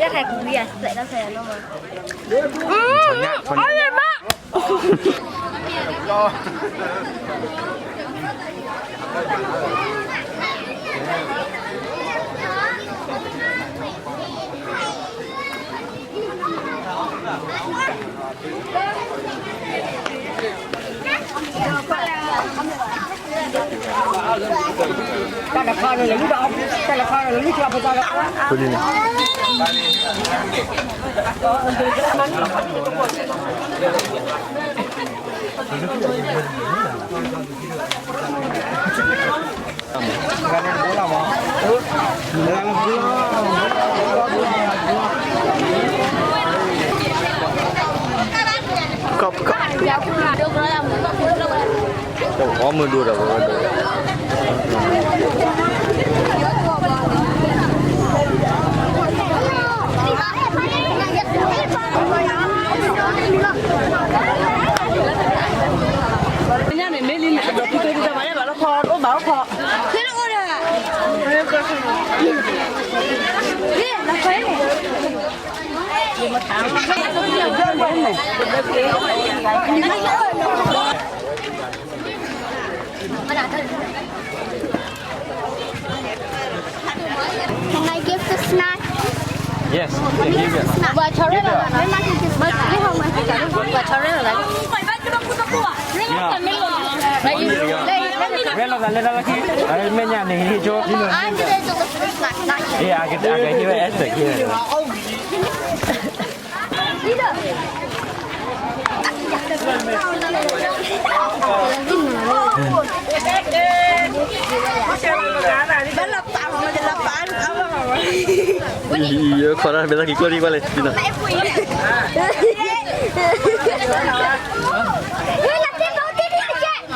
ယဲၢ်ခါကူဝံၤအစဲးတၢ်ဆဲးနီၢ်မး, အီၣ်လၢဘၣ် ကီၢ်ကီၢ် အီၣ်မုၢ်ဒိၣ်ဒီးဝဲဒိၣ် ညန့ၣ်မ့ၢ်လံန့ၣ် ကဒီးဖုသိတဘၣ် ယဘၣ်လီၤဖီ အိၣ်ဘၣ်အိၣ်ဖီ ဖဲလၢအိၣ်ဒီး ဖဲလၢအိၣ်ဒီး Can I give the snack? Yes, yeah, give it. ဘၣ်ချီရဲၣ်လီၤ, ဘၣ်ချီရဲၣ်လီၤ, ဘၣ်ချီရဲၣ်လီၤ, ဝဲလီၤသးလၢတၢ်လီၢ်ခံ, အမဲာ်ညါန့ၣ် ဟ့ၣ်ဆိ, အကဟ့ၣ်ဝဲ အဲၣ်စဲးက့ၤဝဲ ယခီတၢ်မ့ၢ်တၢ်က့ၤကျိၣ်ဒံးကွၢ်လဲၣ်, ဒ်နီၤ.